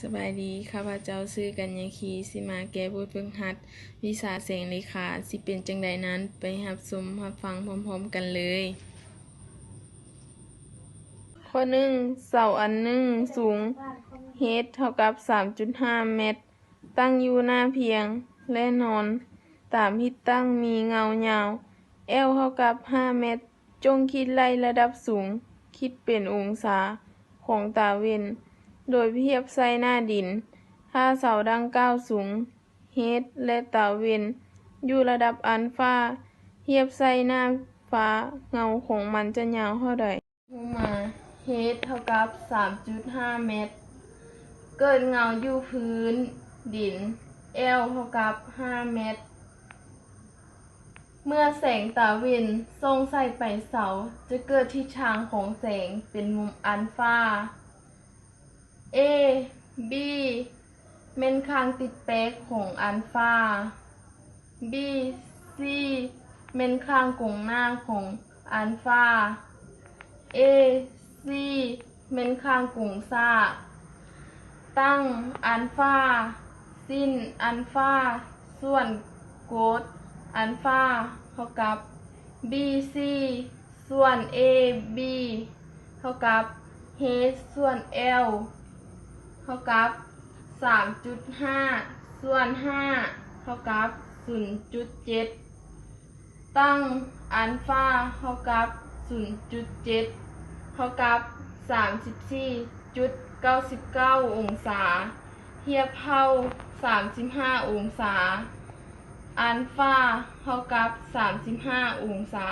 ສະບາຍດີ, ຂ້າພະເຈົ້າຊື່ກັນຍາຄີ, ຊິມາແກ້ບົດຝຶກຫັດວິຊາແສງເລຂາ, ຊິເປັນຈັ່ງໃດນັ້ນ ໄປຮັບຊົມຮັບຟັງພ້ອມໆກັນເລີຍ. ຂໍ້ໜຶ່ງ, ເສົາອັນໜຶ່ງສູງ h ເທົ່າກັບສາມຈຸດຫ້າແມັດ ຕັ້ງຢູ່ໜ້າພຽງ ແລະ ນອນຕາມທິດຕັ້ງມີເງົາຍາວ L ເທົ່າກັບຫ້າແມັດ. ຈົ່ງຄິດໄລ່ລະດັບສູງ ຄິດເປັນອົງສາຂອງຕາເວັນ ໂດຍທຽບໃສ່ໜ້າດິນ. ຖ້າເສົາດັ່ງກ່າວສູງ h ແລະ ຕາເວັນຢູ່ລະດັບອັນຟາ ທຽບໃສ່ໜ້າຟ້າ ເງົາຂອງມັນຈະຍາວເທົ່າໃດ? ຮູ້ມາ h ເທົ່າກັບສາມຈຸດຫ້າແມັດ ເກີດເງົາຢູ່ພື້ນດິນ L ເທົ່າກັບຫ້າແມັດ ເມື່ອແສງຕາເວັນສ່ອງໃສ່ໄປເສົາ ຈະເກີດທິດທາງຂອງແສງເປັນມຸມອັນຟາ. A B ແມ່ນຂ້າງຕິດແປກຂອງອັນຟາ. B C ແມ່ນຂ້າງກົງໜ້າຂອງອັນຟາ. A C ແມ່ນຂ້າງກົງຊ້າ. ຕັ້ງອັນຟາ ຊິ້ນອັນຟາ ສ່ວນໂກດອັນຟາ ເທົ່າກັບ B C ສ່ວນ A B ເທົ່າກັບ h ສ່ວນ L ເທົ່າກັບສາມຈຸດຫ້າສ່ວນຫ້າ ເທົ່າກັບສູນຈຸດເຈັດ. ຕັ້ງອັນຟາເທົ່າກັບສູນຈຸດເຈັດ ເທົ່າກັບສາມສິບສີ່ຈຸດເກົ້າສິບເກົ້າອົງສາ ທຽບເທົ່າສາມສິບຫ້າອົງສາ. ອັນຟາເທົ່າກັບສາມສິບຫ້າອົງສາ.